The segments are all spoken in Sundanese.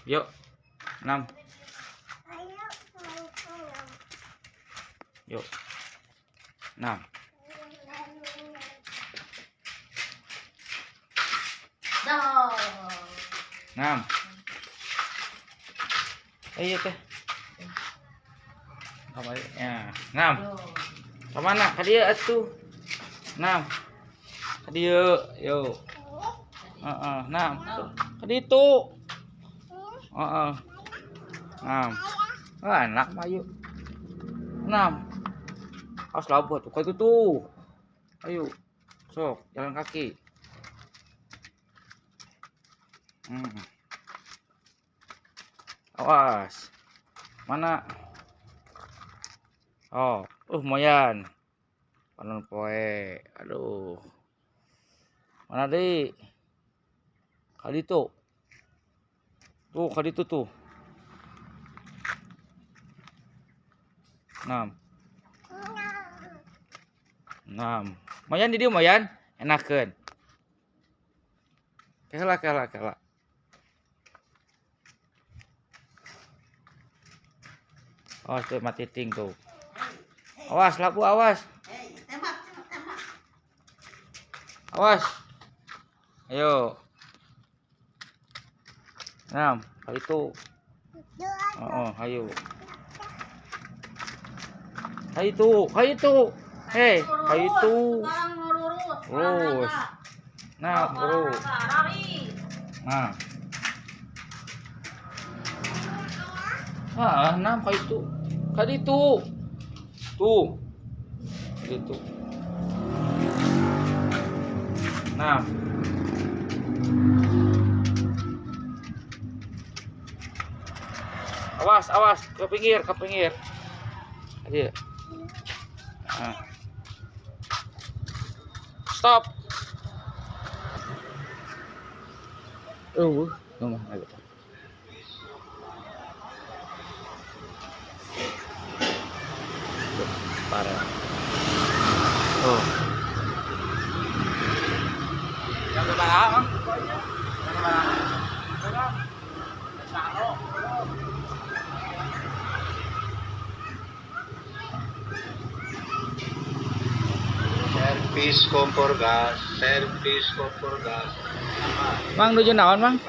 Yuk. 6. Yuk. 6. 6. Ayo teh. Kamari. Ya. 6. Kemana? Ka dieu atuh. 6. Ka dieu. Yuk. Heeh, 6. Ka ditu. Heeh. 6. Wah, enak mah yuk. 6. Awas labuh tuh, ka itu tuh. Ayo. Sok, jalan kaki. Awas. Mana? Oh, lumayan. Panon poe. Aduh. Mana deui? Ka ditu. Tuh, ka ditu tuh. 6. 6. Lumayan di dieu lumayan. Enakeun. Kela kela kela. Awas tuh mati ting tuh. Awas labu awas. Awas. Ayo. 6, kali itu. Oh, ayo. Kayak itu, kayak itu. Hei, kayak itu. Lurus. Nah, lurus. Nah. Ah, 6 kayak itu. Kayak itu. Tuh. Kayak itu. 6. Awas, awas, ke pinggir, ke pinggir. Ayo. Nah. Stop. Ngomong aja. Parah. Oh. Yang berapa, Mang? Servis kompor gas, servis kompor gas. Mang nuju naon, Mang?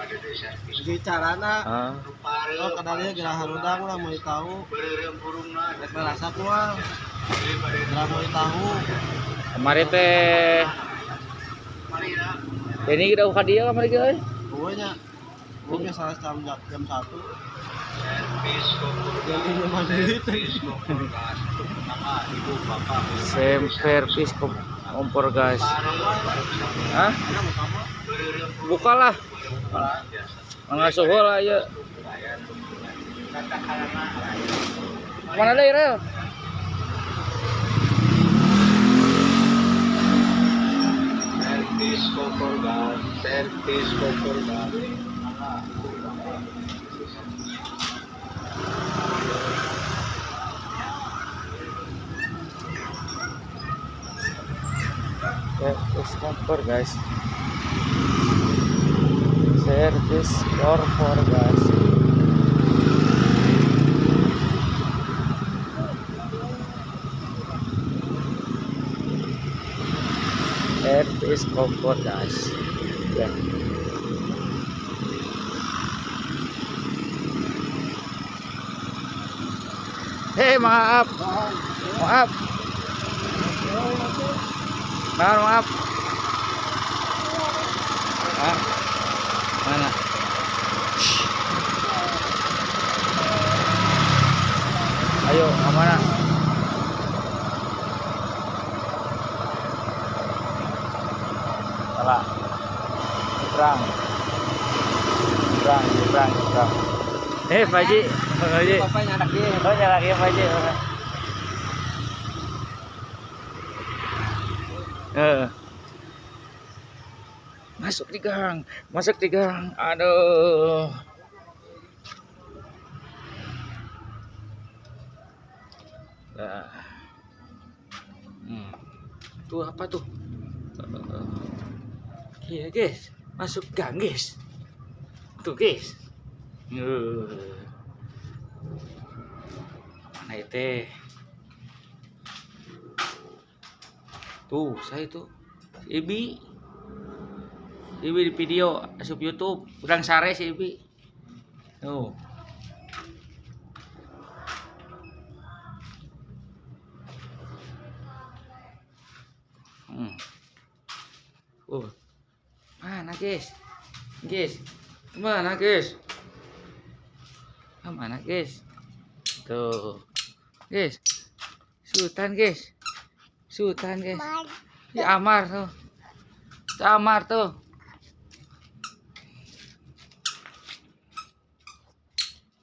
Di carana. Oh, kadangnya gerah harudang lah mau tahu. Rek merasa kual. Gerah mau tahu. Kemarin teh. Ini kita ka dieu kamari ge euy. Eueuh nya. Eueuh salah jam 1. Servis kompor gas. Servis kompor gas. Ibu bapak. Servis kompor gas. Hah? Bukalah. Mangga suhu lah ya. Mana deui, Rel? Servis kompor gas, servis kompor gas. Servis kompor guys. Servis kompor gas. Servis kompor gas. Ya. Hei, maaf. Maaf. Maaf, maaf. Ah. Mana? Ayo, ke mana? Salah. Nyebrang. Nyebrang, nyebrang, nyebrang. Pak Haji, Pak Haji. Bapak nyadak dia. Oh, nyadak dia, Pak Haji. Masuk di gang, masuk di gang. Aduh. Nah. Tuh apa tuh? Iya guys, masuk gang guys. Tuh guys. Mana itu? Tuh, saya itu. Si Ibi. Ibi di video asup YouTube, urang sare si Ibi. Tuh. Mana guys? Guys, mana guys? Mana guys? Tuh, guys, Sultan guys, Sultan guys. Si Amar tuh, si Amar tuh.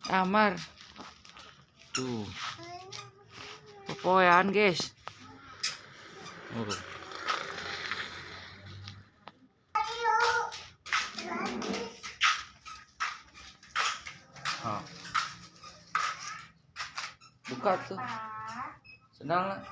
Amar, tuh, popoean guys. Oh. Oh. Buka tuh. Sendal lah.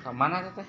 Ke mana teh?